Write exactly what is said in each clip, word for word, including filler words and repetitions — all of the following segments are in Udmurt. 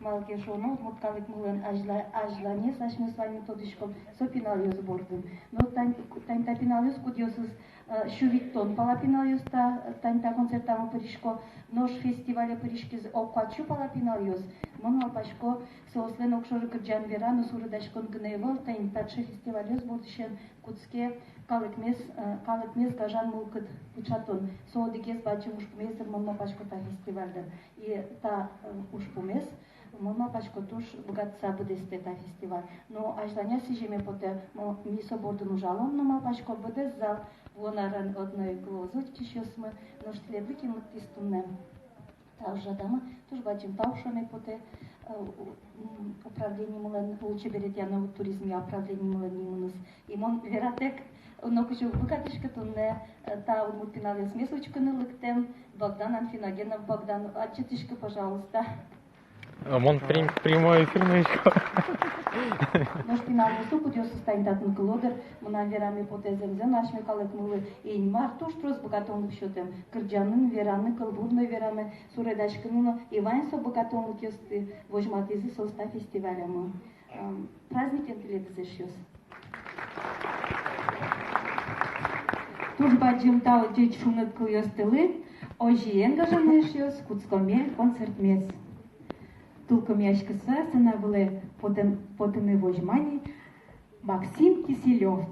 Малы ке шуоно, удмурт калыкмылэн азьла-, азьланез асьмеос ваньмы тодӥськом со пиналъёс бордын. Но тань, тань та пиналъёс, кудъёсыз, э, сю витьтон пала пиналъёс та, тань та концертамы пырисько, нош фестивале пыриськизы ог куать сю пала пиналъёс. Мон малпасько, соослэн огшоры кырӟан-веран но суредаськон гинэ ӧвӧл, тань таӵе фестивальёс бордысен кутске калыкмес, э, калыкмес гажан мылкыд пыӵатон. Со одӥгез бадӟым ужпумез, мон малпасько, та фестивальлэн. И та, э, ужпумез, мон малпасько, туж быгатыса быдэстэ та фестиваль. Но азьланяз сӥземе потэ, мо-, ми со бордын ужалом, но малпасько, быдэс зал вуоно арын одно ик луоз учкисьёсмы, нош тӥледлы, кин лыктӥз туннэ та ужрадамы, туж бадӟым тау шуэме потэ, э, у-, м, управлениемылэн, лулчеберетъя но туризмъя управлениемылэн нимыныз. И мон вератэк но кызьы уг быгатӥськы туннэ, э, та удмурт пиналъёсмес учкыны лыктэм Богдан Анфиногенов. Богдан, отчитӥськы, пожалуйста. А мон прям-, прямой эфир но ещё. Нош пиналъёслы, кудъёсыз тань татын кыло, дыр, мынам вераме потэ, зэмзэ но асьме калыкмылы Инмар туж трос быгатонлык сётэм: кырӟаны, вераны, кылбур но вераны, суредаськыны но, и вань со быгатонлыкъёсты возьматӥзы соос та фестивалямы. Ам, праздникен тӥледыз, эшъёс! Туж бадӟым тау ӟеч шуныт кылъёстылы. Озьыен, гажано эшъёс, кутскоме концертмес. Тулкымъяськыса сцена вылэ потэ-, потыны возьма ни Максим Киселёв,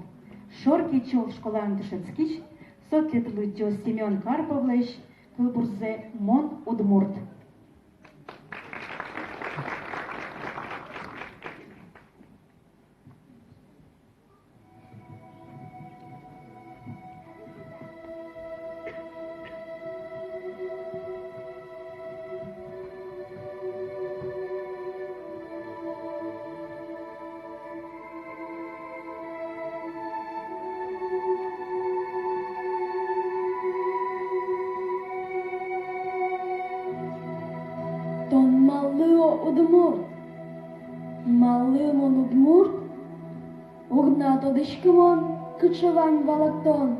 Шор Кечол школаын дышетскись, со тӥледлы лыдӟоз Семён Карповлэсь кылбурзэ «Мон удмурт». Тон малы, о удмурт? Малы мон удмурт? Уг на тодӥськы мон, кыӵе вань валэктон.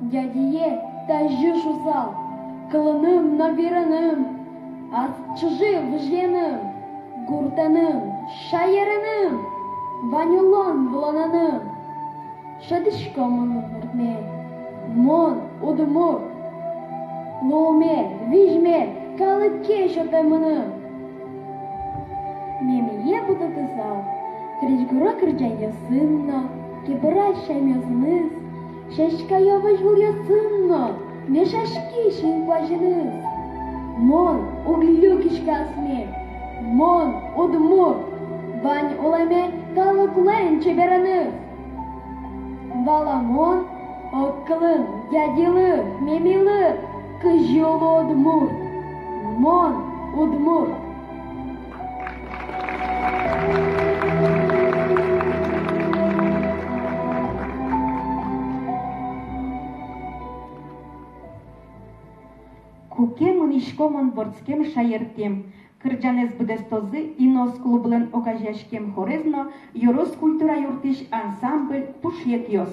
Дядее тазьы шуысал: кылыным но вераным, ас чыжы выжыеным, гуртэным, шаереным, вань улон вылонаным. Шӧдӥсько мон удмуртме, мон удмурт. Лулме, визьме калыке сётэ мыным. Мемие будэтысал крезьгуро кырӟанъёсын но, кепырась сямъёсыныз, сяськаё возь вылъёсын но, мешаськись инкуазеныз. Мон уг люкиськы асме, мон удмурт, вань улэме калыклэн чебереныз. Валамон, огкылын дядилы, мемилы, кызьы уло удмурт. Мон удмурт. Куке мынӥсько мон вордскем шаертэм, кырӟанэз быдэстозы «Инос» клублэн огазеяськем хорез но ёрос культура юртысь ансамбль «Пушъекъёс».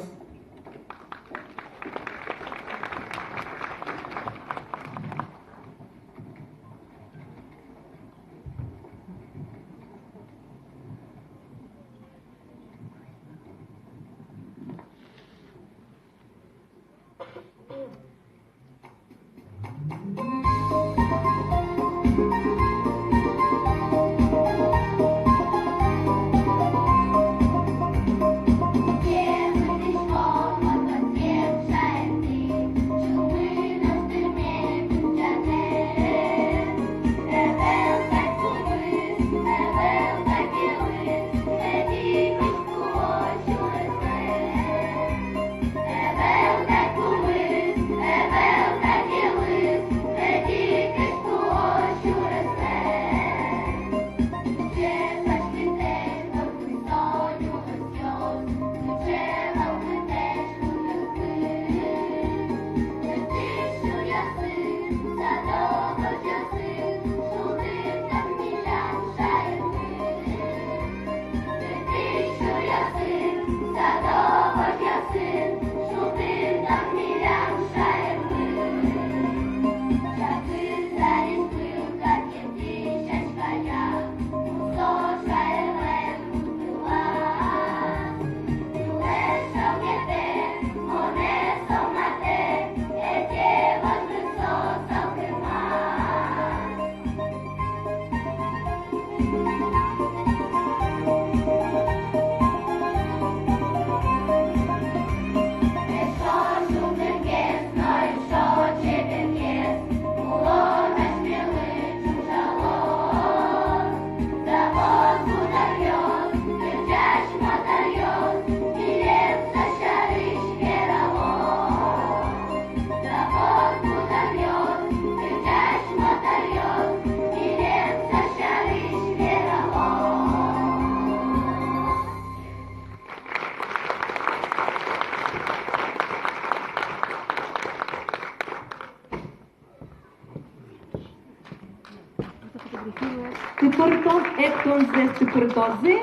Тыпыртон эктонзэс тыпыртозы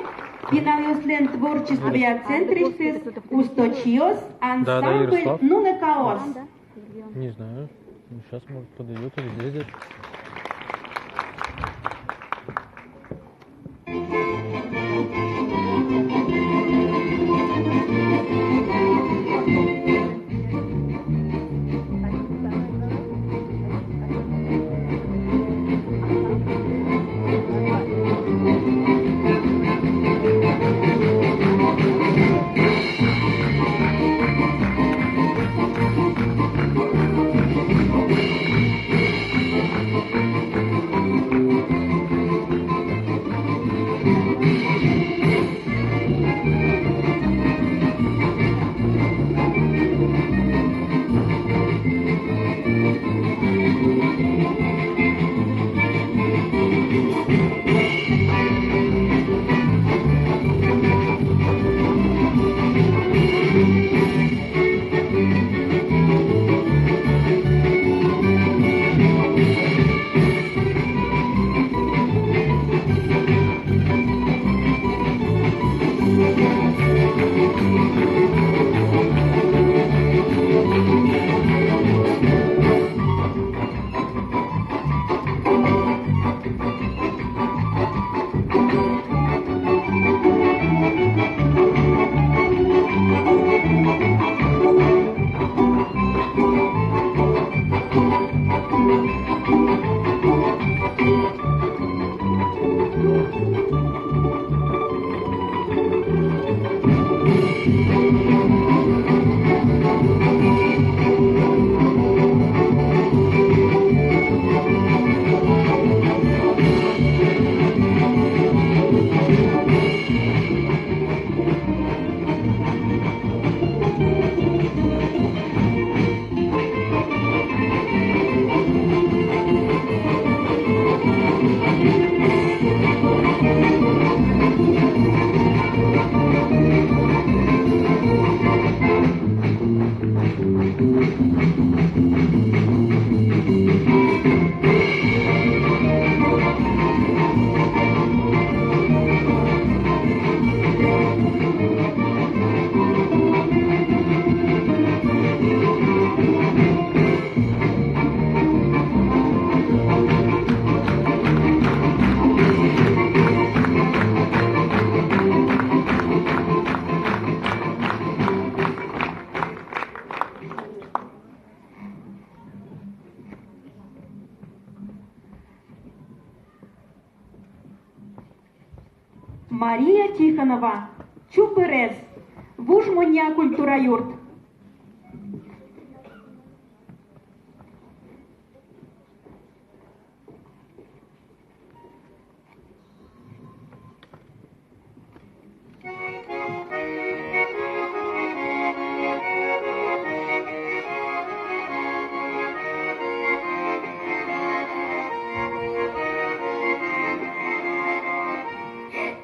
пиналъёслэн творчествоя центрысьтыз «Усточиос» ансамбль «Нуныкаос». Не знаю. Ну, щас, может, подойдёт или зайдёт. Мария Тихонова, «Чупырес», Вуж Монья культура юрт.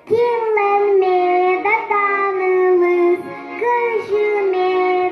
Кинлэн меда та нылыз, кызьы ме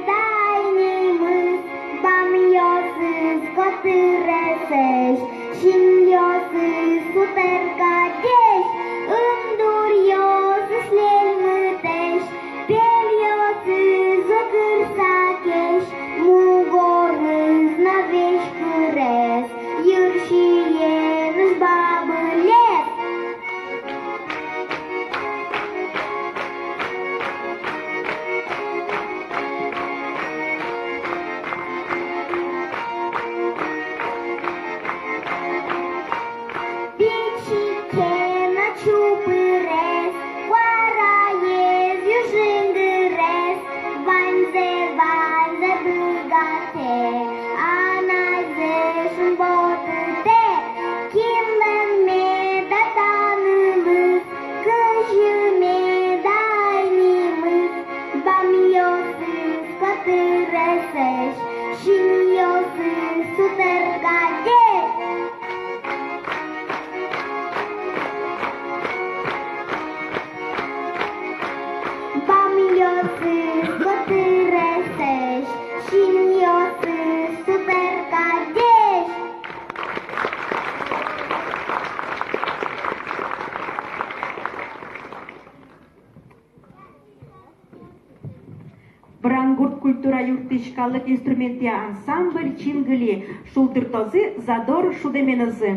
культура юртысь калык инструментъя ансамбль «Чингыли» шулдыртозы задор шудэменызы.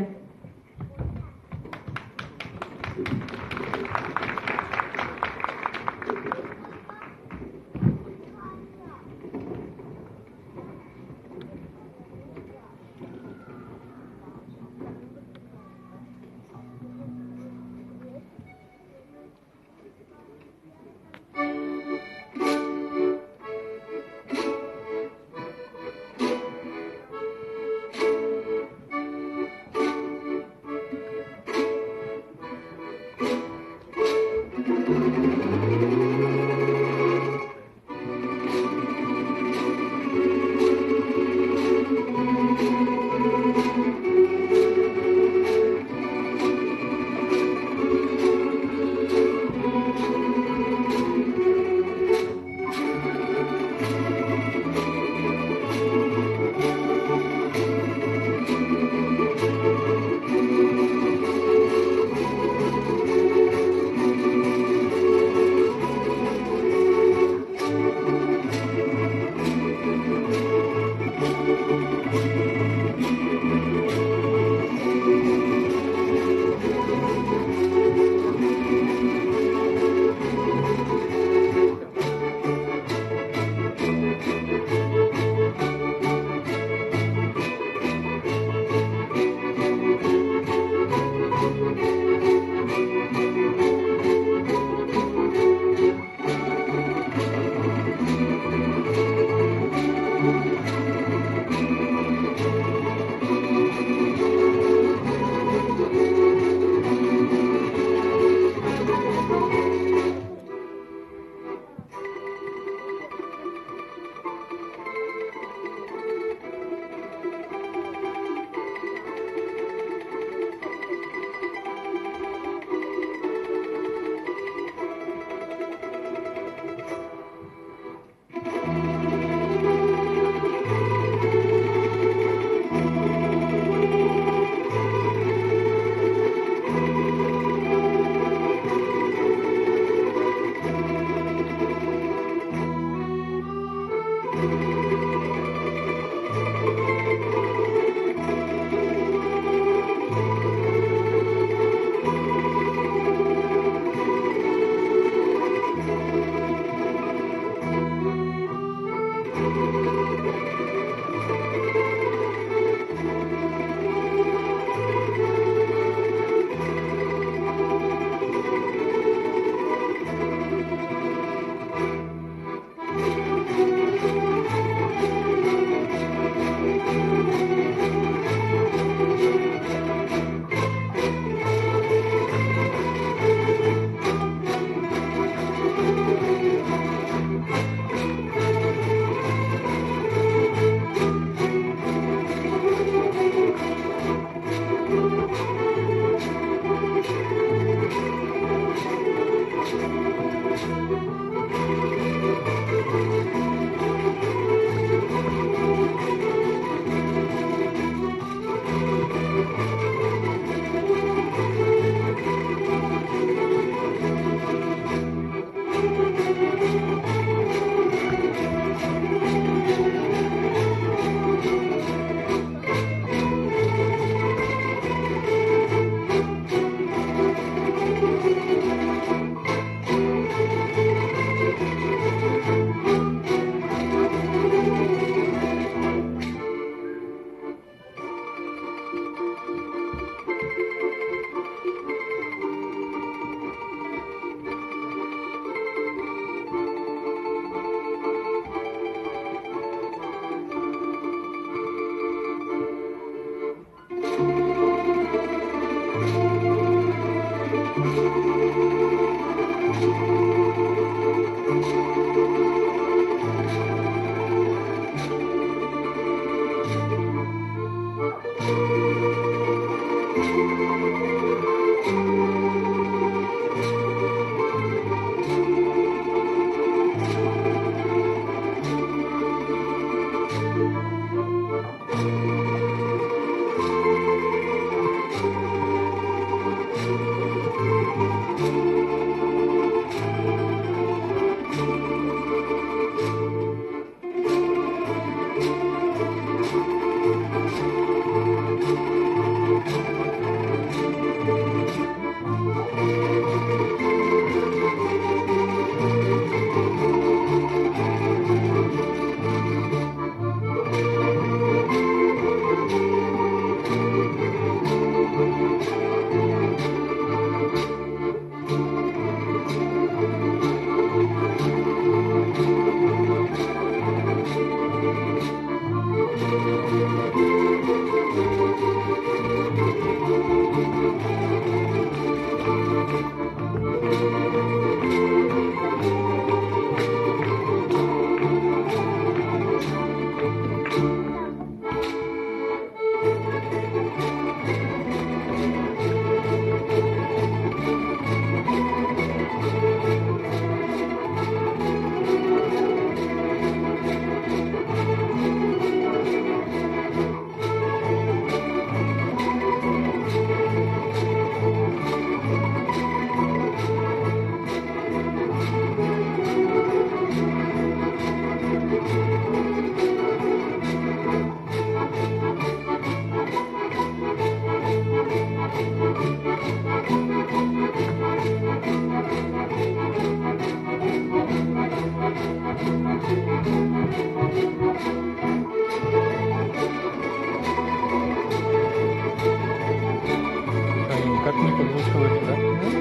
Они никак не подзвучиваются, да?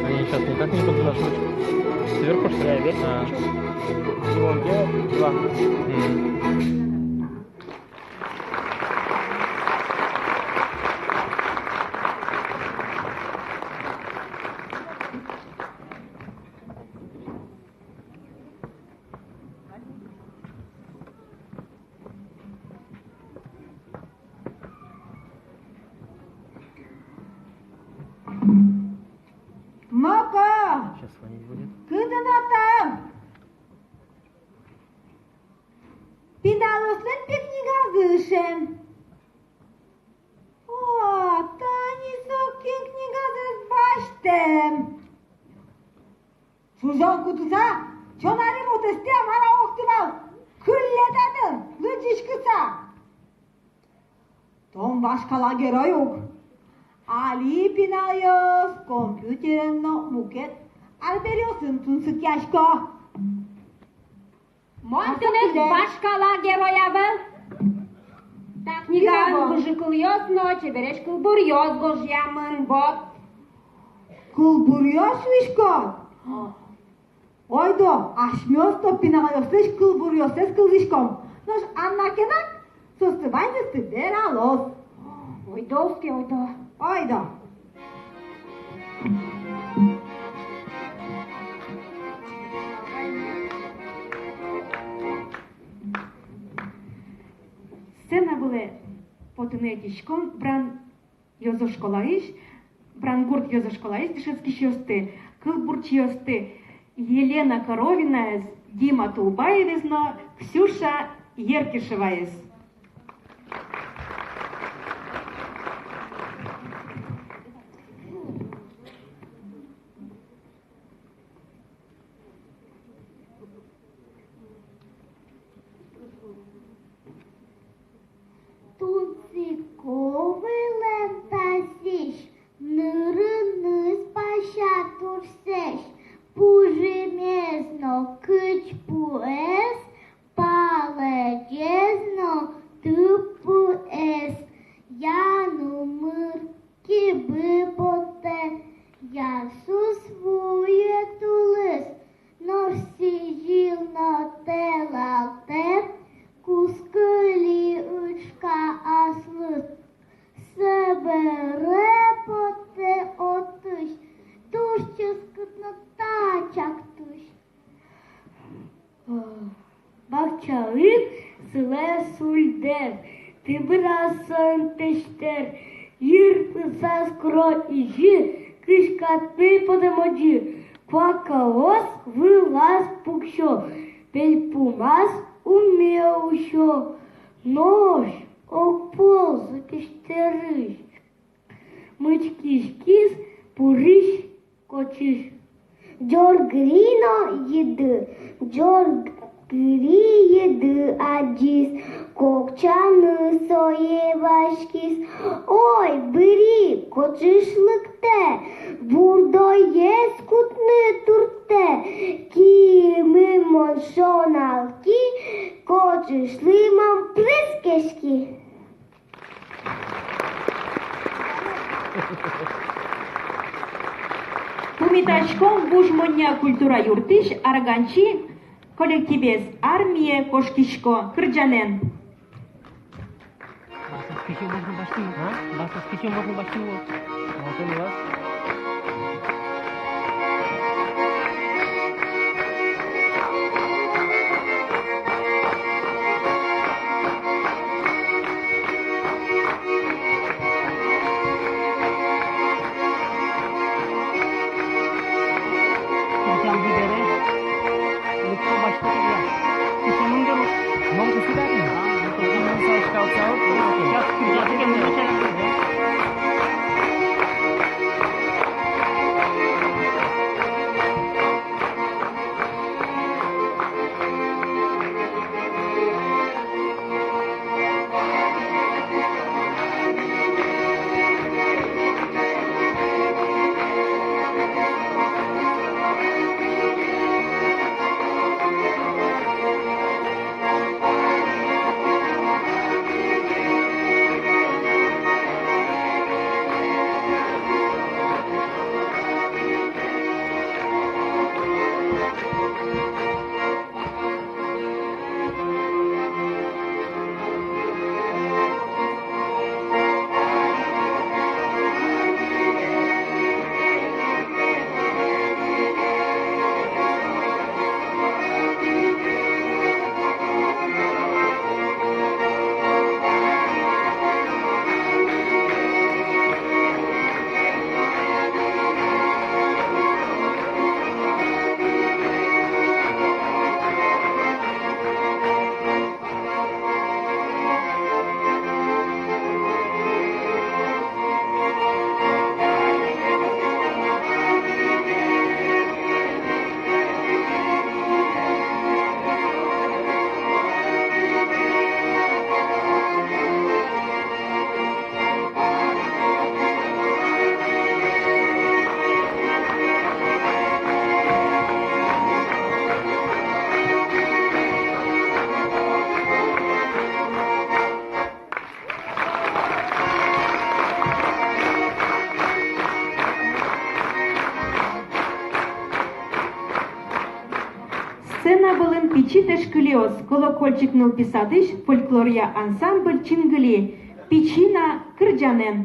Они сейчас никак не подзвучиваются. Сверху, что ли? Да, вверх. А. И вон где два. Мгм. Моко! Сейчас звонить будет. Кытын отын? Пиналъёслэн пе книгазы ышем. О, тани со кин книгазэс басьтэм. Ӵужон кутыса, чонари вотэстэ мар-а охты вал, кылле татын, лыдӟиськыса. Тон вашкала герой ук. Али пиналъёс компьютерен но мукет арбериосын тунсыкъясько. Мон тынэсьтыд вашкала герой ӧвӧл. Та книгаын выжыкылъёс но чебересь кылбуръёс гожъямын, вот. Кылбуръёс шуиськод? Ойдо, асьмеос но пиналъёслэсь кылбуръёссэс кылзӥськом. Нош Анна кенак соосты ваньзэсты вералоз. Ойдо, усе, ойдо. Ойдо. Сцена вылэ потыны ӧтиськом Бран ёзо школаысь, Брангурт ёзо школаысь дышетскисьёсты, кылбурчиосты Елена Коровинаез, Дима Тулбаевез но Ксюша Еркишеваез. Тунсыко вылэм таӵесь, нырыныз пася турсэсь, пужымез но кычпуэз, палэчез но тыппуэз. Я нумыр кибы потэ, я сус вуэ тулыс, нош сӥзьыл но тэлалтэ, кускыли ычка аслыз. Собере потэ отысь туж ческыт но тачак тусь. Бакчаын сылэ сульдэр, тыбыраз соин тестер, йыр пысаз куро изьы, кышкатны потэ модьы. Куакаос вылаз пуксё, пельпумаз уме усё. Нош ог ползы тестерысь, мычкиськиз пурысь кочысь. Ӟоргыри но йыды, ӟоргыри йыды адӟиз, кокчаны сое васькиз. Ой, быри, кочысь лыктэ, бурдоез кутны турттэ. Киымы мон шоналки, кочысьлы мон прыскеськи. Пумитаськом Вуж Монья культура юртысь «Арганчи» коллективез, «Армие кошкисько» кырӟанэн. Баскысь кисьон можно басьтыны. А? Баскысь кисьон можно басьтыны. Можно, да? Сцена вылын пичи тэшкылиос, «Колокольчик» нылпи садысь фольклоръя ансамбль «Чингыли», «Пичи на кырӟанэн».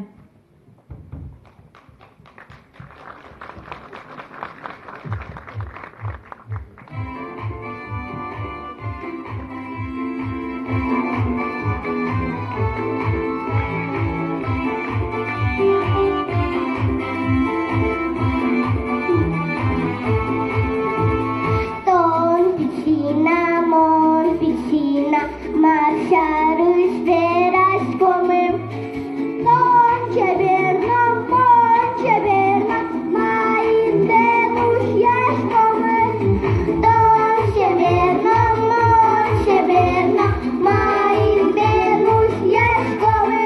Тон пичи на, мон пичи на, мар сярысь вераськомы? Тон чебер но, мон чебер но, маин бен ушъяськомы? Тон чебер но, мон чебер но, маин бен ушъяськомы?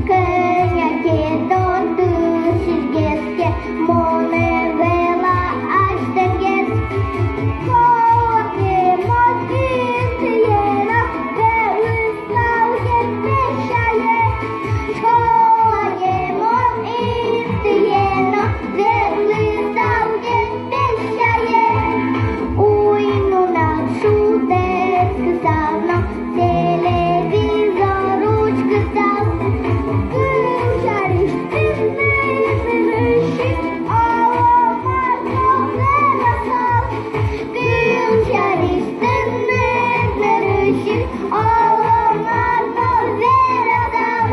Кӧня ке тон тыршиськод ке, монэ вала азьтэмгес. Школае мон интые но ветлӥсько, ветлӥсько, песяе. Школае мон интые но ветлӥсько, песяе. Уй-нунал шутэтскысал но, телевизор учкысал, кыл сярысь тыныд нырысь ик оло мар но верасал. Кыл сярысь тыныд нырысь ик оло мар но верасал.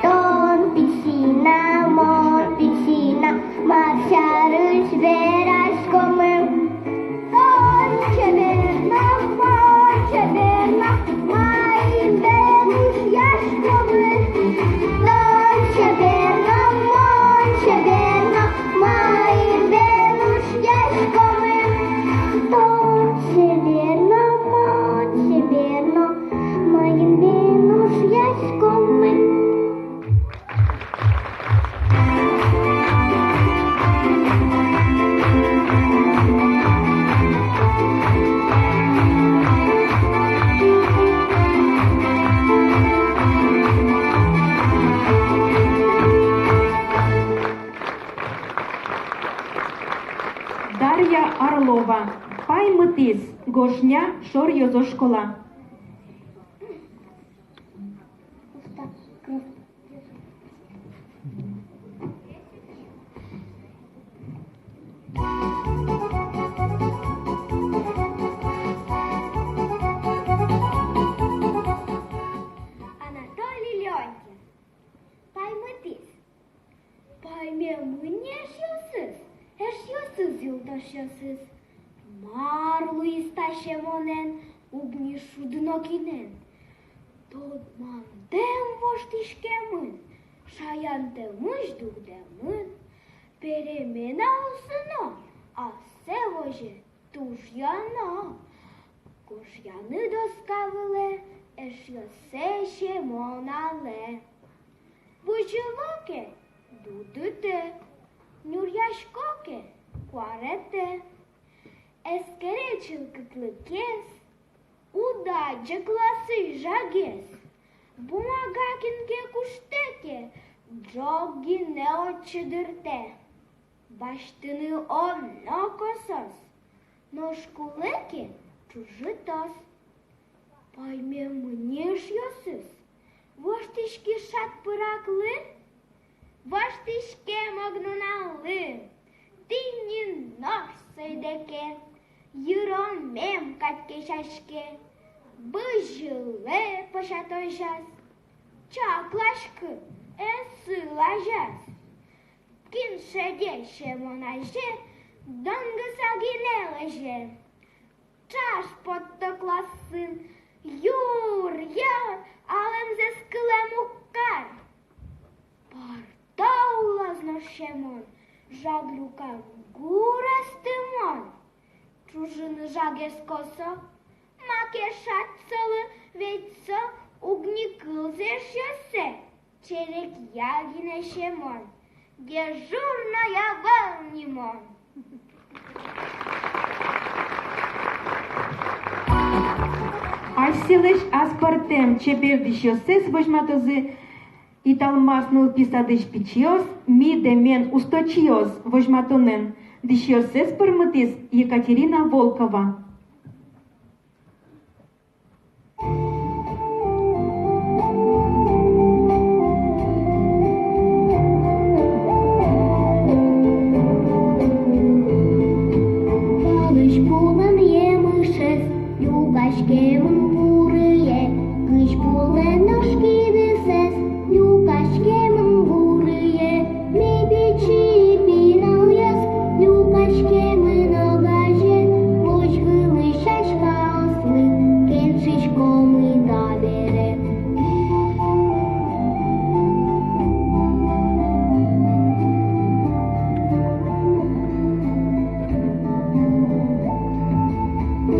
Тон пичи на, мон пичи на, мар сярысь вераськомы? Тон чебер но, мон чебер но, маин бен ушъяськомы? Тон чебер но, мон чебер но, маин бен ушъяськомы? Тон чебер но, мон чебер но, маин бен ушъяськомы? Дарья Орлова, «Паймытӥз», Гожня шор ёзо школа. эшъёсыз. Мар луиз та Семонэн, уг ни шуды нокинэн. Тодмантэм воштӥськемын, шаянтэмысь дугдэмын. Перемен улсын но ассэ возе туж яно. Гожъяны доска вылэ эшъёссэ Семоналэ. Бызьыло ке, дудытэ, нюръясько ке, куаретэ. Эскере чылкытлыкез, уд адӟе классысь жагез. Бумага кин ке куштэ ке, ӝог гинэ отчы дыртэ. Басьтыны оно косоз, нош кулэ ке, ӵужытоз. Паймемын ни эшъёсыз, воштӥськиз шат пыраклы. Воштӥськем ог нуналлы, тӥни нош сойдэ ке, йыромем кадь кесяське, бызьылэ пӧсятозяз. Чакласькы, эн сыл азяз. Кин шеде Семон азе, донгыса гинэ лэзе. Ӵаш потто классын, юр-яр, алэмзэс кылэм уг кар. Парта улаз нош Семон жаг люкам гур астымон. Ӵужыны жагез косо, маке шат солы, ведь со уг ни кылзы эшъёссэ. Черекъя гинэ Семон, дежурной ӧвӧл ни мон. Асьсэлэсь аспӧртэм чебер дӥсьёссэс возьматозы «Италмас» нылпи садысь пичиос, «Ми дэмен усточиос» возьматонэн. Дӥсьёссэс пӧрмытӥз Екатерина Волкова. Палысь пулэн емышез люкаськемын гурые, кызь пулэн нош кидысэз люкаськемын гурые. Ми, пичи пиналъёс, люкаськемын огазе, возь вылысь сяськаослы кельшиськомы табере.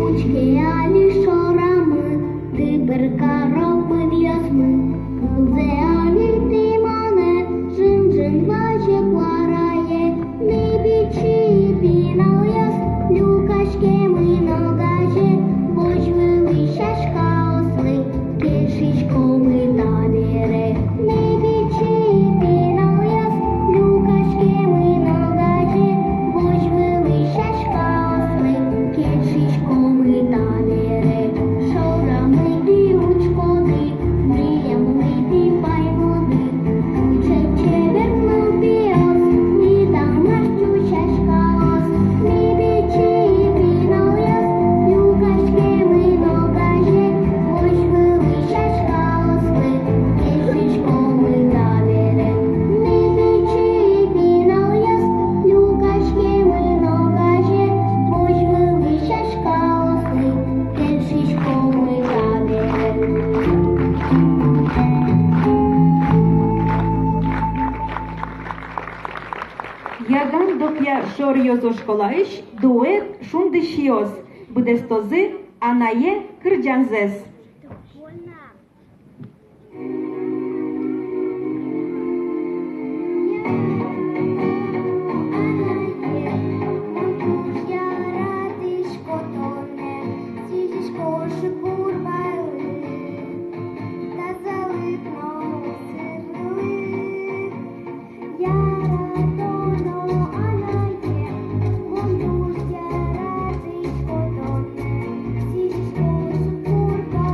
Учке али шорамы, тыбыр каро пыдъёсмы, кылзэ али тӥ монэ, ӝын-ӝын вазе куарае. Ми, пичи пиналъёс, люкаськемын огазе, возь вылысь сяськаослы кельшиськомы табере. Ми, пичи пиналъёс, люкаськемын огазе, возь вылысь сяськаослы кельшиськомы табере. Шорамы, тӥ учкоды, милемлы тӥ паймоды, кыӵе чебер нылпиос, «Италмас» сю сяськаос. Ми, пичи пиналъёс, люкаськемын огазе, возь вылысь сяськаослы кельшиськомы табере. Ми, пичи пиналъёс, люкаськемын огазе, возь вылысь сяськаослы кельшиськомы табере. Яган Докъя шоръёзо школаысь дуэт «Шундысиос», быдэстозы «Анае» кырӟанзэс. Яратоно анае, мон туж яратӥсько тонэ, сӥзисько шур пурга.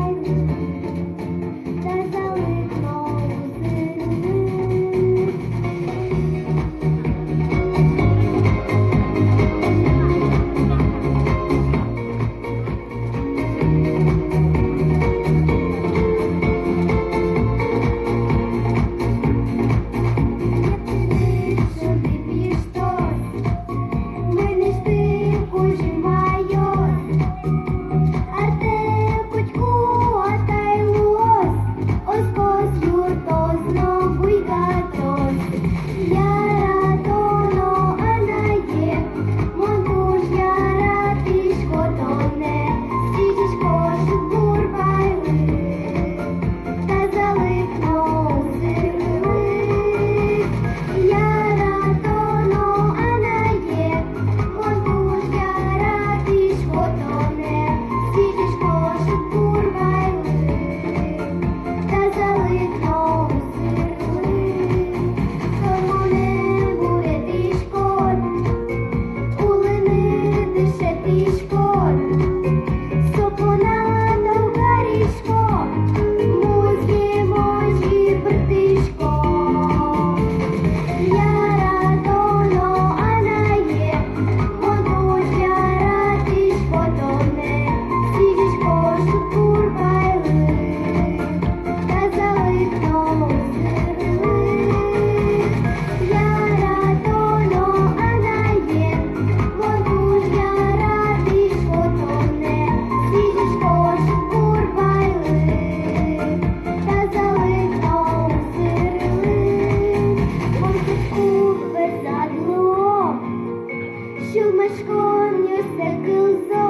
Сюлмаськонъёссэ кылзо,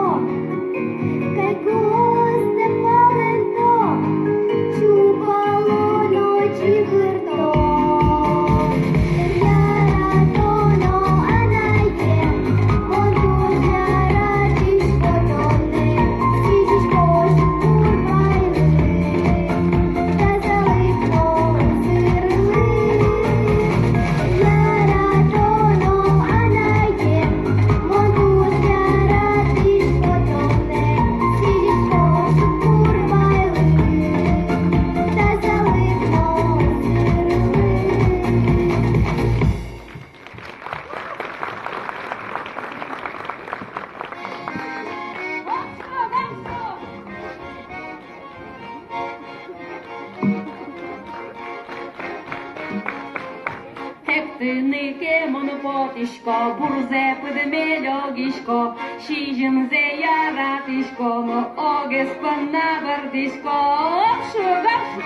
кайгуосты палэнто, чупало но чигырто. Яратоно анае, мон туж яратӥсько тонэ, сӥзисько шур вайлы. Тазалык но сырлы. Яратоно анае, мон туж яратӥсько тонэ, сӥзисько шур вайлы. Тазалык но сырлы. Эктыны ке мон потӥсько, бурзэ пыдме лёгисько, сизьымзэ яратӥсько, но огез понна бӧрдӥсько. Шу, шу.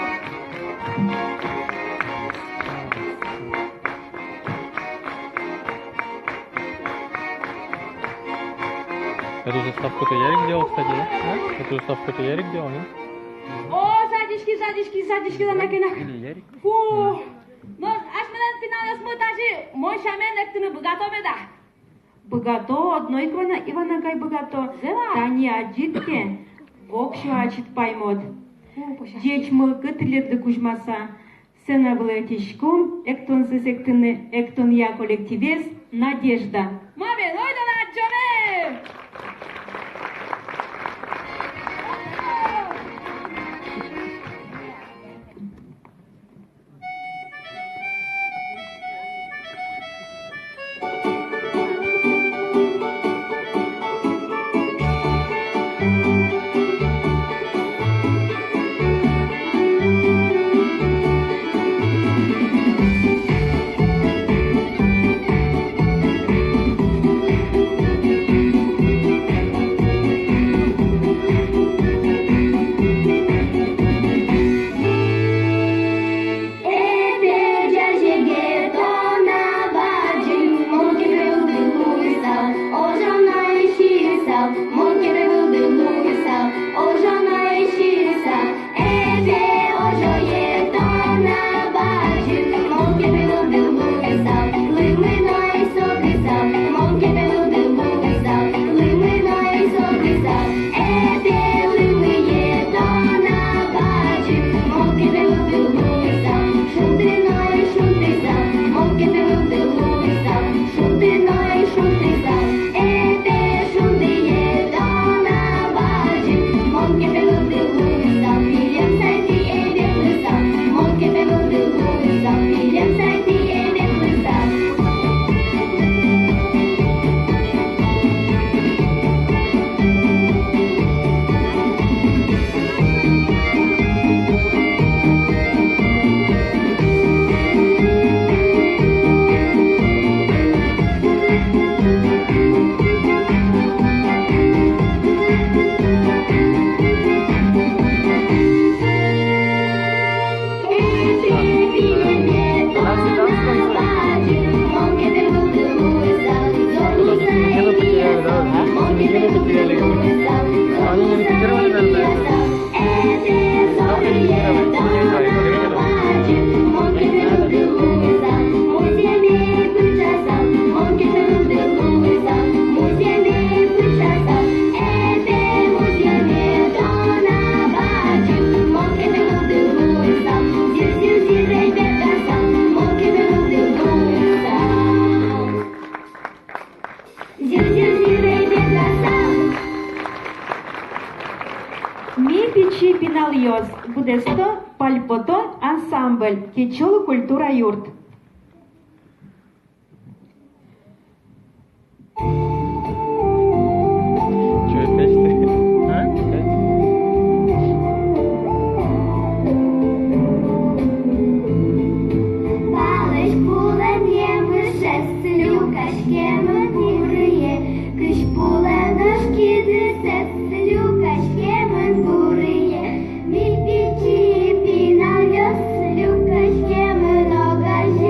Эту заставку ты, Ярик, делал, кстати, да? А? Эту заставку ты, Ярик, делал, нет? О, садиськи, садиськи, садиськи, да, накенак. Или Ярик? Фу. Но асьмелэн пиналъёсмы тазьы мон сямен эктыны быгато меда? Быгато, одно ик вана, Иван агай, быгато. Зэм-а? Тани адӟид ке, воксё ачид паймод. Фу, пуся. Ӟеч мылкыд тӥледлы кузьмаса, сцена вылэ ӧтиськом эктонзэс эктыны эктонъя коллективез «Надежда». Мамин, ойдолэ адӟоме! Эпе ӟазеге тон, а бадӟым, мон ке пе вылды луысал, ожо но сиысал, мон ке пе вылды луысал, ожо но сиысал. Эпе ожое тон, а бадӟым, мон ке пе вылды луысал, лымы но содысал, мон ке пе вылды луысал, лымы но содысал. Эпе лымые тон, а бадӟым, мон ке пе вылды луысал, шунты но шунтысал, мон ке пе вылды луысал, шунты но шунтысал. Эпе шундые тон, а бадӟым, мон ке пе вылды луысал, пилем сайты эбетлысал, мон ке пе вылды луысал, пилем сайты эбетлысал. Они не репетировали, наверное, да? «Ми пичи пиналъёс», быдэсто «Пальпотон» ансамбль, Кечёл культура юрт. Чё, опять ты? А? Опять? Палэзь пулэн емышез люкаськемын гурые, кызь пулэн ошкидысэз люкаськемын гурые. Ми пичи пиналъёс люкаськемын огазьы.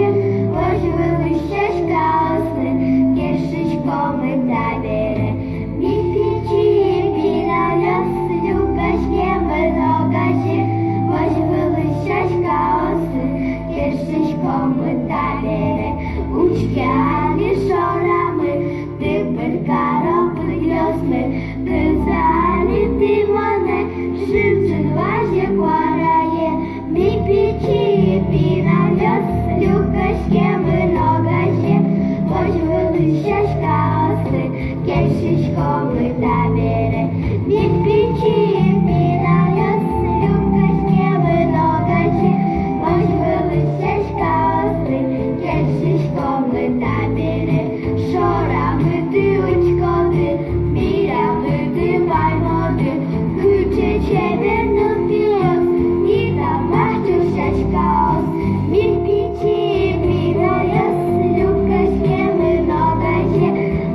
Тӥ учкоды, милям тӥ ваймоды, кыӵе чебер нылпиос, тӥ тамак сяськаос. Ми, пичи пиналъёс, люкаськемын огазе,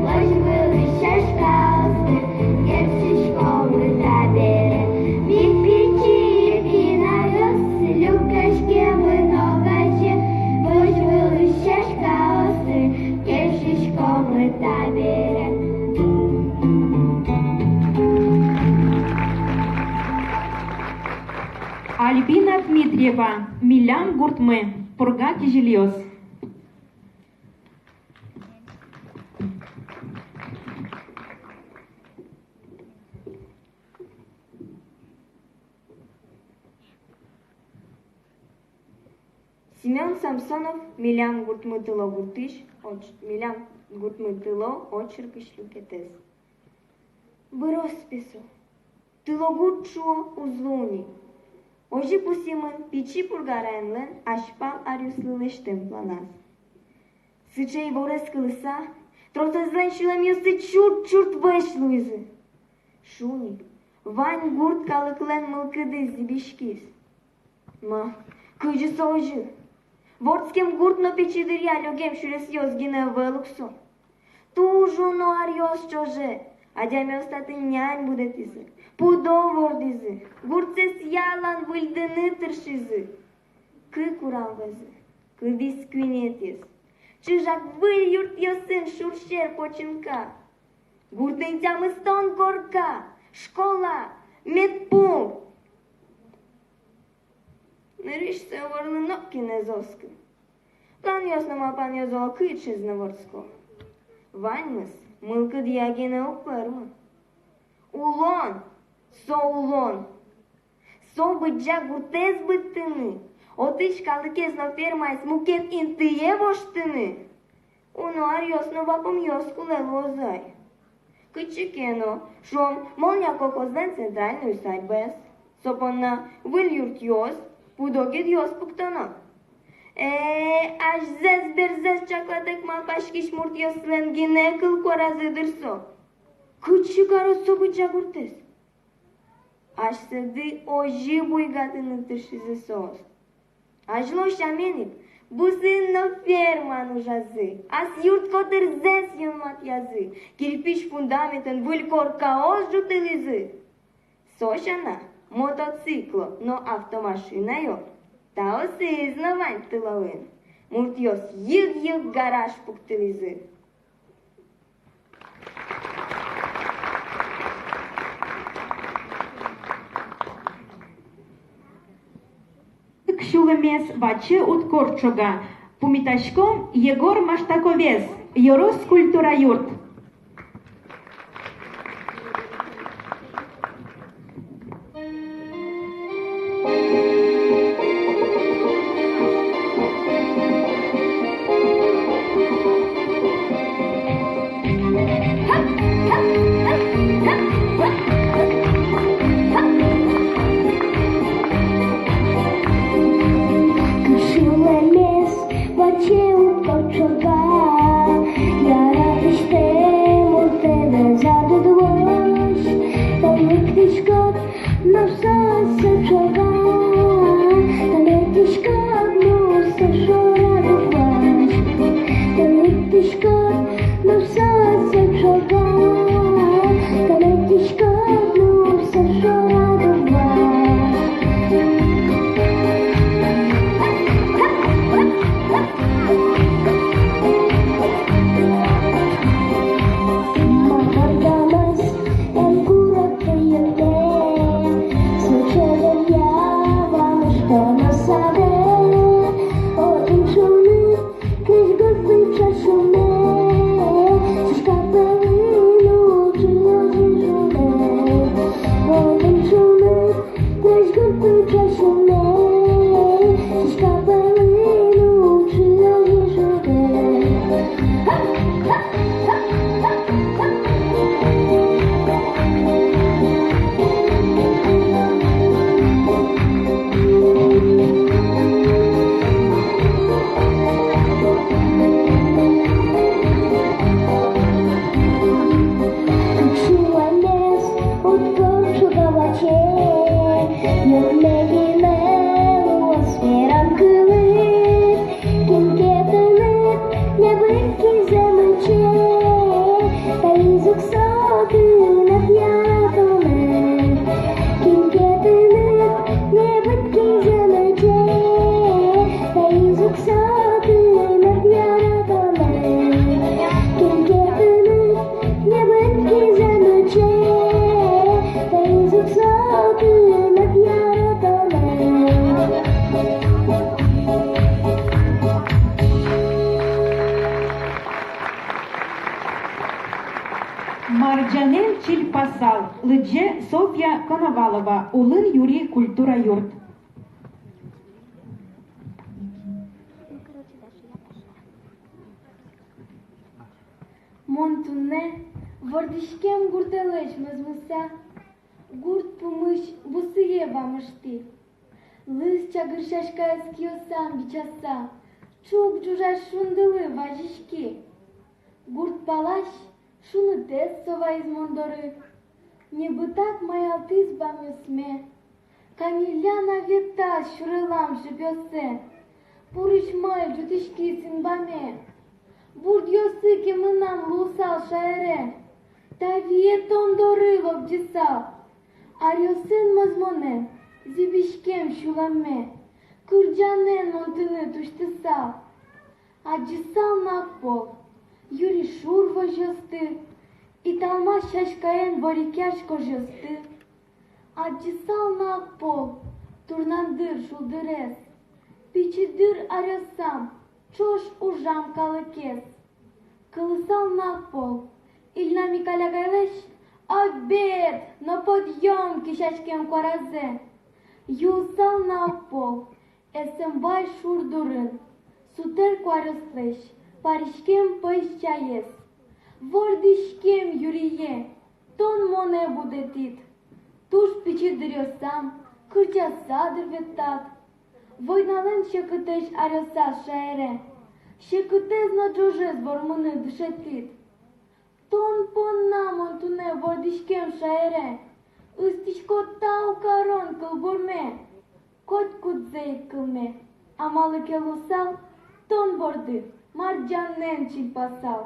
вож вылысь сяськаосты кельшиськомы табере. Ми, пичи пиналъёс, люкаськемын огазе, вож вылысь сяськаосты кельшиськомы табере. Альбина Дмитриева, «Милям гуртмы», «Пурга кизилиос». Семён Самсонов, «Милям гуртмы» тыло гуртысь оч-, «Милям гуртмы» тыло очеркысь люкетэз. Быроз пе со. Тыло гурт шуо уз луы ни. Озьы пусйымын Пичи Пурга районлэн азьпал аръёслы лэсьтэм планаз. Сыӵе иворез кылыса, тросэзлэн сюлэмъёссы чурт-чурт вӧсь луизы. Шуни, вань гурт калыклэн мылкыдыз зӥбиськиз. Ма, кызьы со озьы? Вордскем гурт но пичи дыръя лёгем сюресъёс гинэ ӧвӧл ук со. Туж уно аръёс ӵоже адямиос татын нянь будэтӥзы, пудо вордӥзы, гуртсэс ялан выльдыны тыршизы. Кык урам вӧзы, кылдӥз куинетӥез. Чыжак выль юртъёсын шур сьӧр починка. Гуртын тямыстон корка, школа, медпункт. Нырысь со иворлы нокин ӧз оскы. Планъёс но малпанъёс оло кыӵеез но вордско. Ваньмыз мылкыдъя гинэ уг пӧрмы. Улон — со улон. Со быдӟа гуртэз быдтыны, отысь калыкез но фермаез мукет интые воштыны. Уно аръёс но вапумъёс кулэ луозы ай. Кытчы ке но, шуом, «Молния» колхозлэн центральной усадьбаез. Со понна выль юртъёс, пудо гидъёс пуктоно. Э, азьзэс-берзэс чаклатэк малпаськись муртъёслэн гинэ кыл куаразы дыр со. Кытчы кароз со быдӟа гуртэз? Асьсэды озьы буйгатыны тыршизы соос. Азьло сямен ик бусыын но фермаын ужазы, ас юрт котырзэс юнматъязы, кирпич фундаментэн выль коркаос ӝутылӥзы. Со сяна мотоцикло но автомашинаё, таосыз но вань тылоын. Муртъёс йыг-йыг гараж пуктылӥзы. Кык сюлэмез ваче уд корт ӵога. Пумитаськом Егор Маштаковез, Ёрос культура юрт. Со тыныд яратоно, кин ке тыныд небыт кизэ мыче, таиз ук со тыныд яратоно, кин ке тыныд небыт кизэ мыче, таиз ук со тыныд яратоно. «Марӟанэн чильпасал», лыдӟе Софья Коновалова, Улын Юри культура юрт. Мон туннэ вордӥськем гуртэлэсь мӧзмыса, гурт пумысь бусые вамышти. Лыз чагыр сяськаез киосам бичаса, ӵук ӝужась шундылы вазиськи. Гурт палась шунытэз со ваиз мон доры. Небытак маялтӥз бамъёсме. Каньылля на ветаз сюрелам шыпъёссэ. Пурысь май ӝутӥськиз инбаме. Бурдъёсы ке мынам луысал шаере, та вие тон доры лобӟысал. Аръёсын мӧзмонэн зӥбиськем сюлэмме, кырӟанэн мон тыныд усьтысал. Адӟысал на огпол юри шур возьёсты, италмас сяськаен ворекъясь кожъёсты. Адӟысал на огпол турнандыр шулдырез, пичи дыр аръёсам ӵош ужам калыкез. Кылысал на огпол Ильна Микаль агайлэсь «Обед но подъём» кесяськем куаразэ. Юысал на огпол Эсэмбай шур дурын сутэр куаръёслэсь париськем пӧсь чаез. Вордӥськем юрие, тон монэ будэтӥд. Туж пичи дыръёсам кырӟаса дыр ветлад. Войналэн секытэсь аръёсаз шаере секытэз но ӝожез вормыны дышетӥд. Тон понна мон туннэ вордӥськем шаере ыстӥсько тау карон кылбурме. Котькудзэ ик кылме, а малы ке луысал тон борды марӟанэн чильпасал.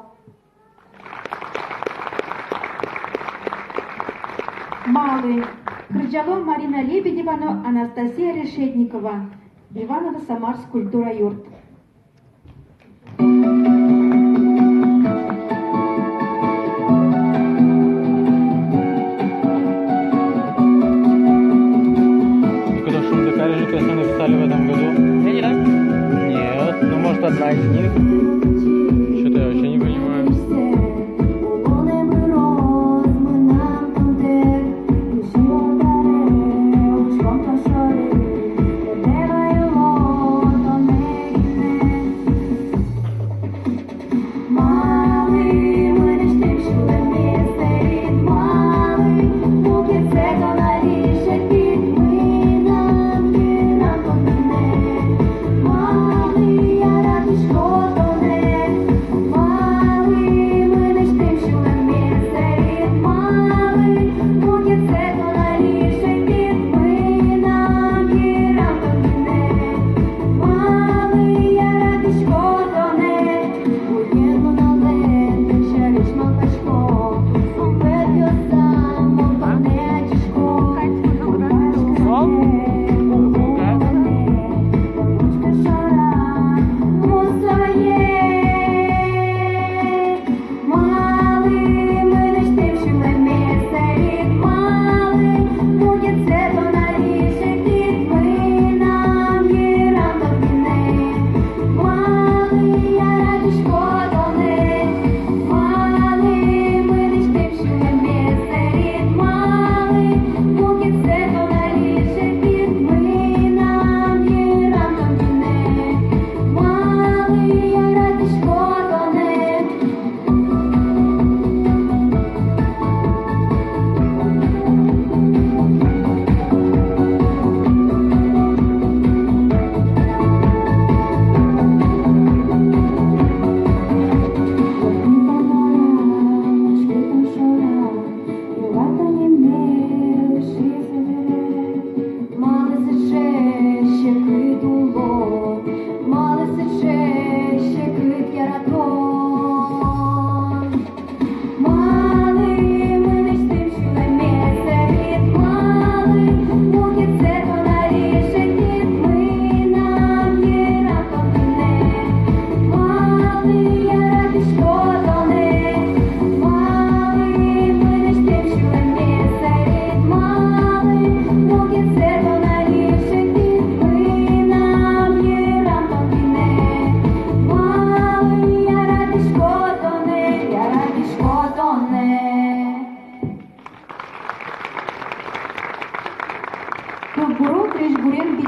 «Малы». Кырӟало Марина Лебедева но Анастасия Решетникова, Иваново-Самарск культура юрт. Кудо «Шундыкарь» же, песню написали в этом году? Я не так? Нет, ну, может, одна из них. Что-то я вообще не понимаю.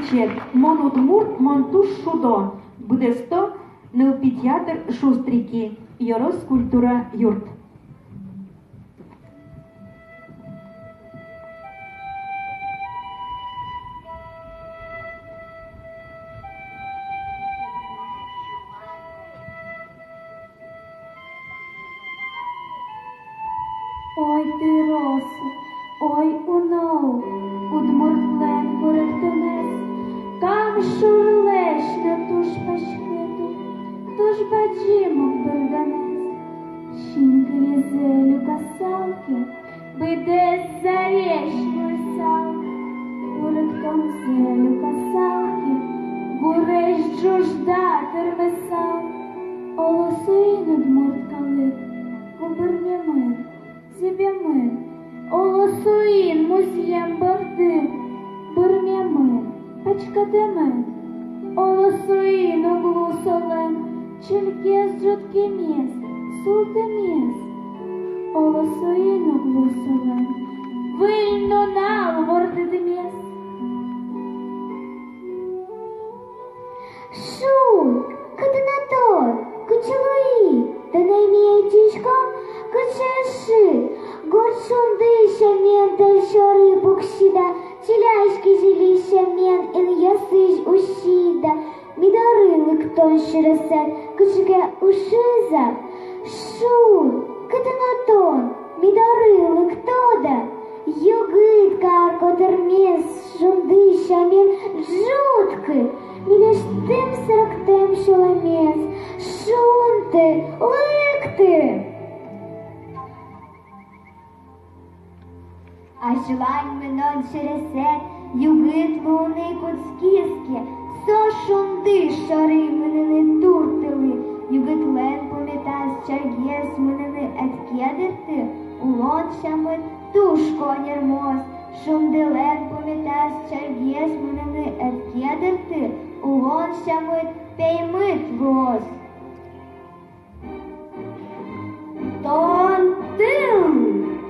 Сьӧд, мон удмурт, мон туж шудо. Быдэсто нылпи театр «Шустрики», ёрос культура юрт. Ой, трос, ой, уно, удмуртлэн куректонэз, Кам шурлэсь но туж паськыт, туж бадӟым ук быргонэз. Синкылизэ люкасал ке, быдэс зарезь луысал, куректонзэ люкасал ке, гурезь ӝужда тырмысал. Оло соин удмурт калык губырнемын, зӥбемын, оло соин музъем борды бырмемын, пачкатэмын. Оло соин уг лу солэн чильгес, ӝутгемез, султэмез. Оло соин уг лу солэн выль нунал вордытэмез. Шуд, кытын-а тон, кыӵе луид? Тонэ ми ӧтиськом, кыӵе шыд. Горд шунды сямен тӧл сьӧры пуксид-а, чиляськись кизили сямен инъёсысь усид-а? Ми доры лыктон сюресэд кыӵе ке ышиз-а? Шуд, кытын-а тон, ми доры лыктод-а? Югыт кар котырмес шунды сямен ӝуткы, милесьтым сэрктэм сюлэмез. Шунды, лыкты! Азьлань мынон сюресэд югыт луыны кутскиз ке, со шунды шоры мыныны турттылы. Югытлэн пумитаз чальгес мыныны ӧд ке дырты, улон сямыт туж коньырмоз. Шундылэн пумитаз чальгес мыныны ӧд ке дырты, улон сямыт пеймыт луоз. Тон тыл,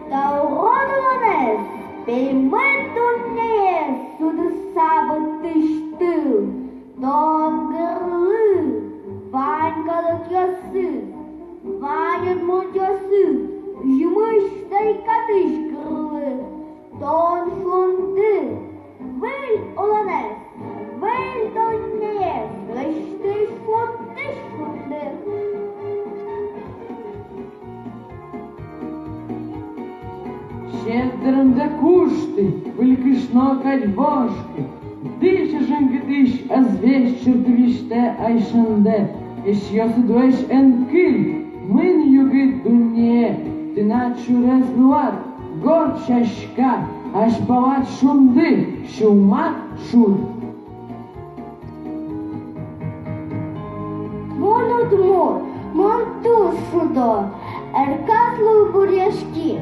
таурод улонэз, пеймыт дуннеез судыса быдтӥсь тыл. Тон гырлы вань калыкъёсыз, вань удмуртъёсыз, ӟумысь дайкатысь гырлы. Тон шунды, выль улонэз, выль дуннеез лэсьтӥсь, шунды, шунды. Сьӧд дырымдэ кушты, выль кышно кадь вошты, дӥсь жингытӥсь ӧз весь чыртывиштэ ай шӧндэ. Эшъёсыдлэсь эн кыль, мын, югыт дуннее, тынад сюрес луад горд сяська, азьпалад шунды, сюлмад шуд. Мон удмурт, мон туж шудо, эрказ лулбуръяськи.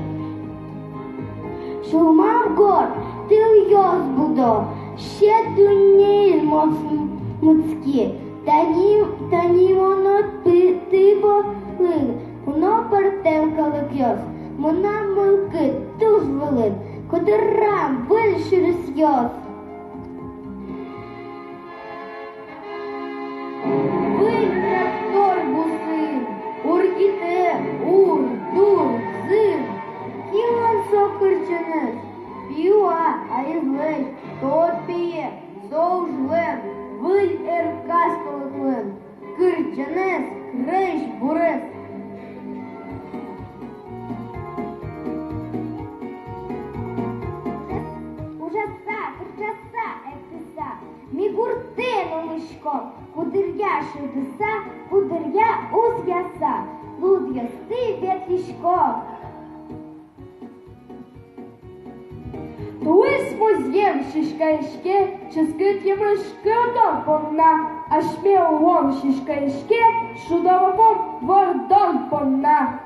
Сюлмам горд тылъёс будо, сьӧд дуннеын мон мытски. Тани, тани мон но ты, ты бордын, уно пӧртэм калыкъёс, мынам мылкыд туж вылын, котырам выль сюресъёс. Выль трактор бусын ургитэм ур-дур зын. Кинлэн со кырӟанэз? Пила, аезлэсь, тод пее, со ужлэн, выль эрказ калыклэн кырӟанэз, крезьбурез. Ужаса, кырӟаса, эктыса, ми гуртэ нуиськом, куддыръя шудыса, куддыръя узъяса, лудъёсты ветлӥськом. Туж музъем сиськаське, ческыт емыш кырдон понна, асьме улон сиськаське, шудо вапум вордон понна.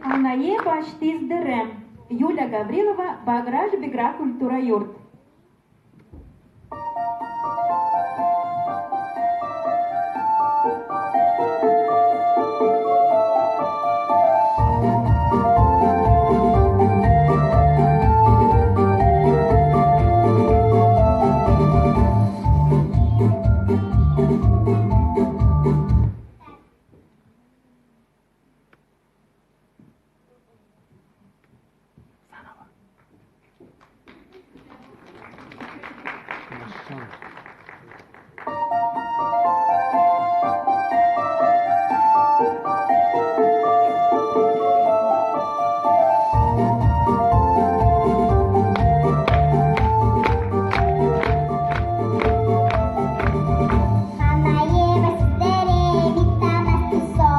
Анае басьтӥз дэрем. Юлия Гаврилова, Баграш-Бигра культура юрт. Анае вань сӥзьыре витамаз тусо,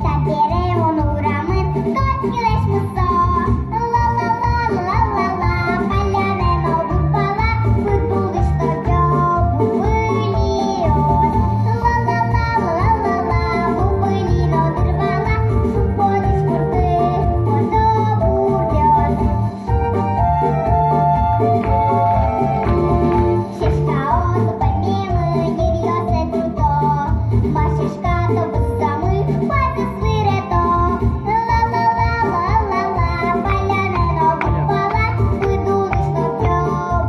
табере мон урамын котькылэсь мусо. Ла-ла-ла, ла-ла-ла, палляны но быдпала, пыд улысь торъё бубылиос. Ла-ла-ла, ла-ла-ла, бубыли но дыр вала, шумпотӥсь мурты потто бурдъёс. Сяськаос паймемын йыръёссэ турто, ма сяська то бызьыса муй пазьыз вырето. Ла-ла-ла, ла-ла-ла, палляны но быдпала, пыд улысь торъё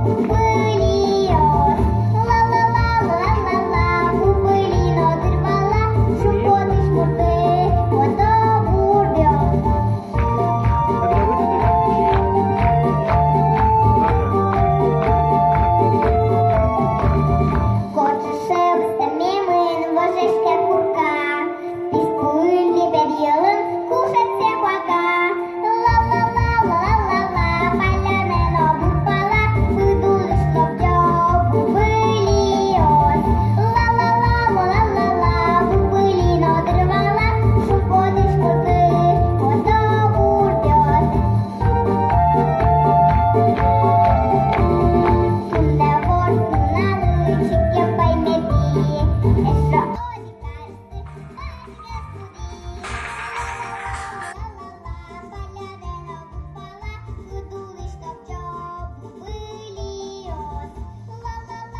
бубылиос. Ла-ла-ла, ла-ла-ла, бубыли но дыр вала, шумпотӥсь мурты потто бурдъёс. Кочыше быдтэмын вожъяське курка, писпу интыын пе йӧлын кушетсэ куака. Ла-ла-ла, ла-ла-ла, палляны но быдпала, пыд улысь торъё бубылиос. Ла-ла-ла, ла-ла-ла, бубыли но дыр вала, шумпотӥсь мурты потто бурдъёс. Туннэ вордскымон нуналлы чик ик паймытӥ, эшшо одӥг карысьтыз пачкес кудӥ. Ла-ла-ла, палляны но быдпала, пыд улысь торъё бубылиос. Ла-ла-ла,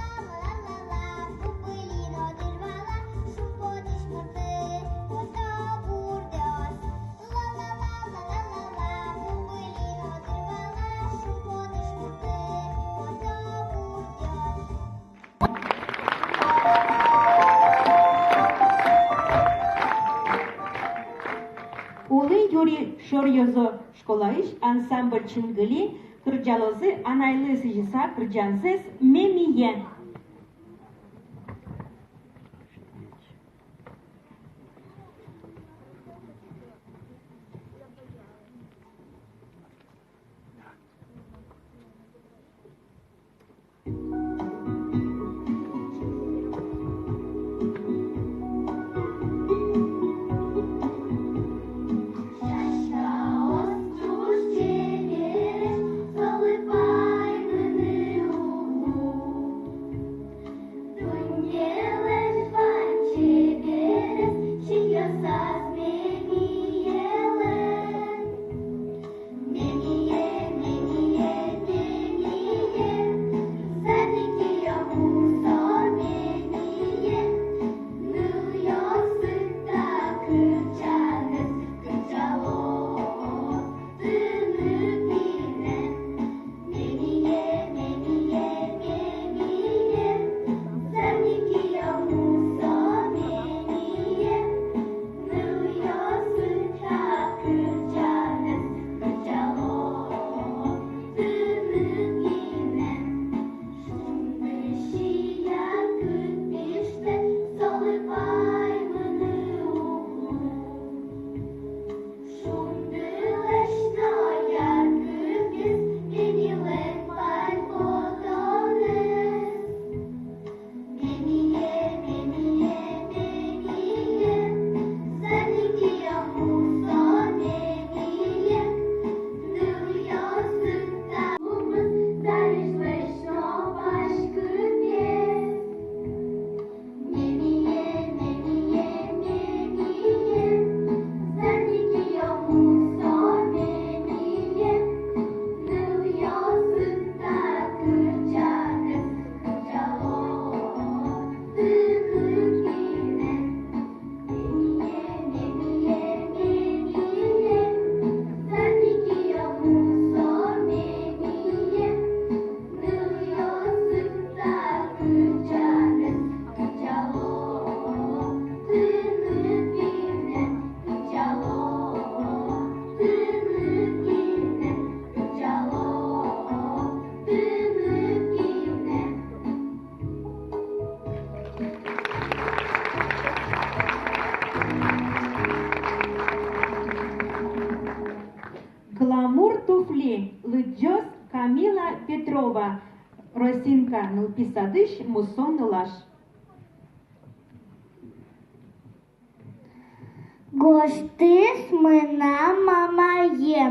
ла-ла-ла, бубыли но дыр вала, шумпотӥсь мурты потто бурдъёс. Улӥ Юри шоръёзо школаысь ансамбль «Чингыли» кырӟалозы анайлы сӥзьыса кырӟансэс «Мемие». нылпи садысь мусо нылаш. Гожтӥз мынам мамае.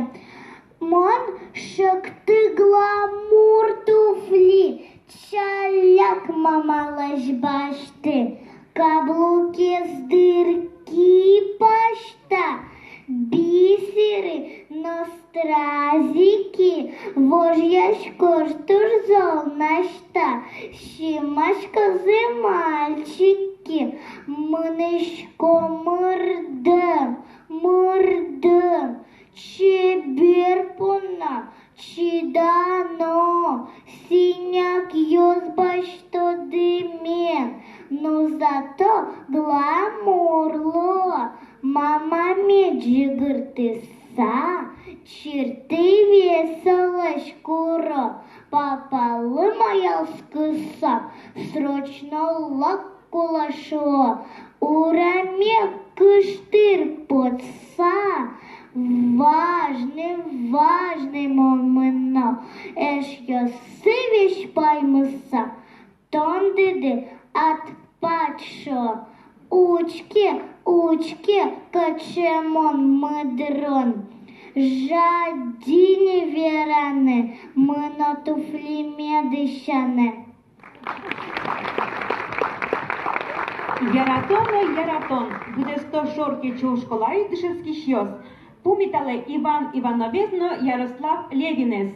Мон шӧдӥ гламур туфли, чаляк мамалэсь басьтӥ. Каблукез дырки пасьта, бисеры но стразики, вожъяськоз туж зол насьта, синмаськозы мальчики. Мынӥсько мырдэм, мырдэм, чебер понна, чидано, синякъёс басьто дымен, но зато гламур луо. Мамаме ӟыгыртыса, чыртый весолэсь куро, папалы маялскыса, срочно лак кулэ шуо. Ураме кыштыр потса, важный, важный мон мыно, эшъёсы весь паймыса, тон, дыды, ат пачо. Учке, учке, кыӵе мон мыдрон. Жади ни вераны, мыно туфлиме дӥсяны. Яратоно, яратон, быдэсто шор кече школаысь дышетскисьёс. Пумиталэ Иван Ивановез но Ярослав Левинэз.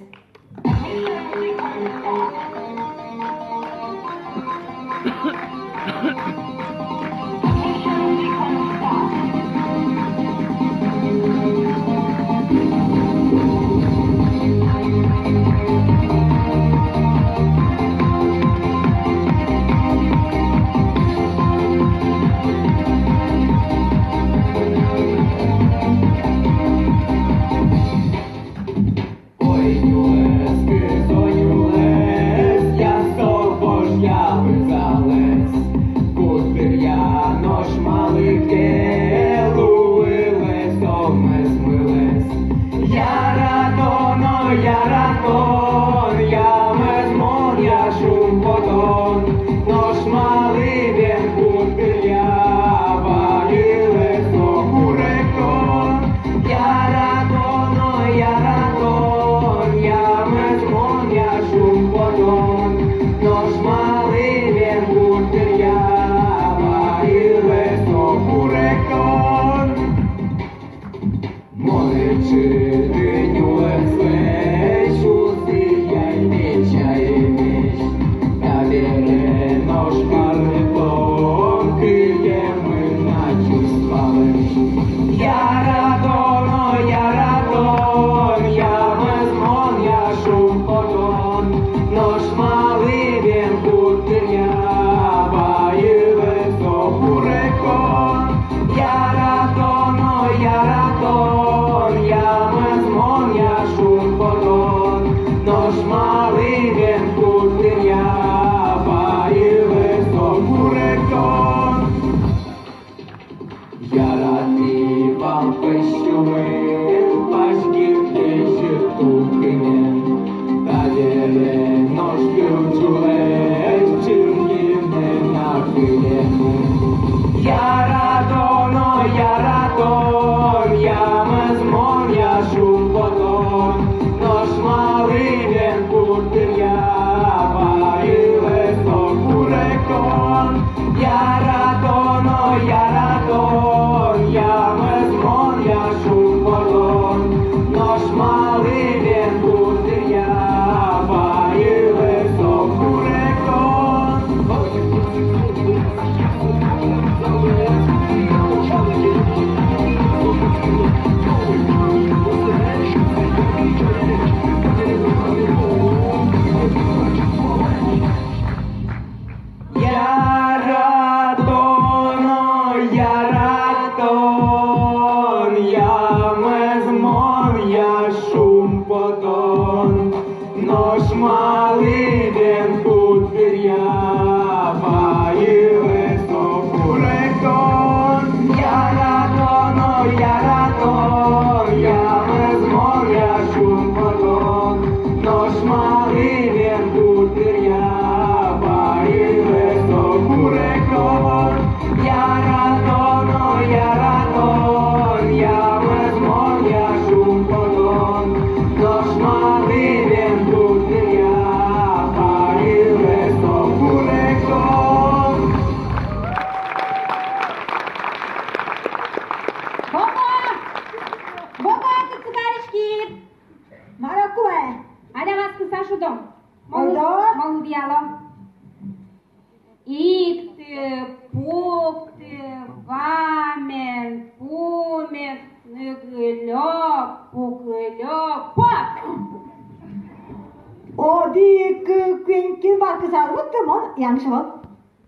Янгыш ӧвӧл.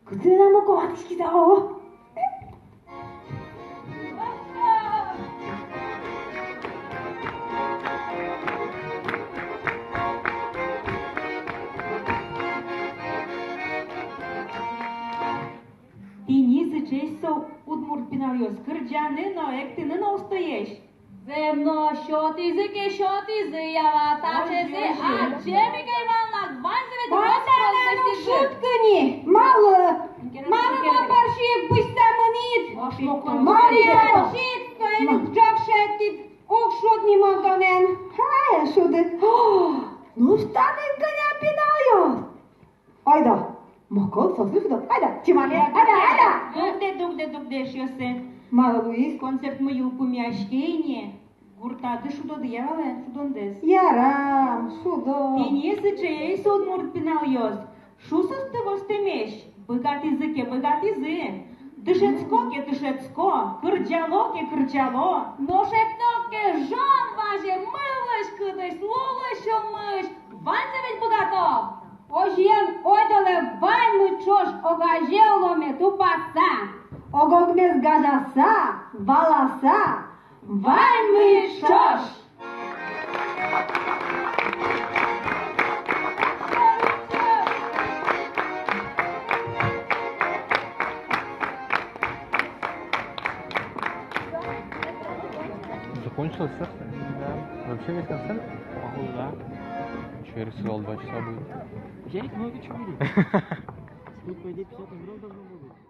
Кытын на Моко ватӥськиз-а, о? Тӥни сыӵеесь со, удмурт пиналъёс, кырӟаны но, эктыны но устоесь. Зэм но, сётӥзы ке, сётӥзы, ява, таӵезэ. Ой, ой, ой. Адӟеме ке вал на, ваньзэ ведь рос-прос лэсьтӥзы. Ваньзэ но шудкы ни, малы? Малы мон бӧрсьы ик бызьыса мынӥд? Малы адӟид, соин ик ӝог шедьтӥд, уг шуд ни мон тонэн. Ай, шуды. О, ну, станыт кӧня пиналъёс. Ойдо, Моко, соос но шудо. Ойдо, Чимале, ойдо, ойдо. Дугдэ, дугдэ, дугдэ, эшъёсы. Малы луиз? Концертмы йылпумъяське ини, гуртады шудоды, яра вал-а шудондэс? Ярам, шудо. Тӥни сыӵеесь со, удмурт пиналъёс. Шусосты востэмесь, быгатӥзы ке, быгатӥзы. Дышетско ке, дышетско, кырӟало ке, кырӟало. Нош экто ке, жон вазе, мылысь кытысь, лулысь умысь, ваньзэ ведь быгато. Озьыен, ойдолэ ваньмы ӵош огазе уломе тупаса, ог-огмес гажаса, валаса, ваньмы ӵош. Закончился? Да. Вообще весь концерт? Походу, да. Чё, я рисовал, два часа будет. Я их много чего видел. Тут, по идее, пятьдесят номеров должно было быть.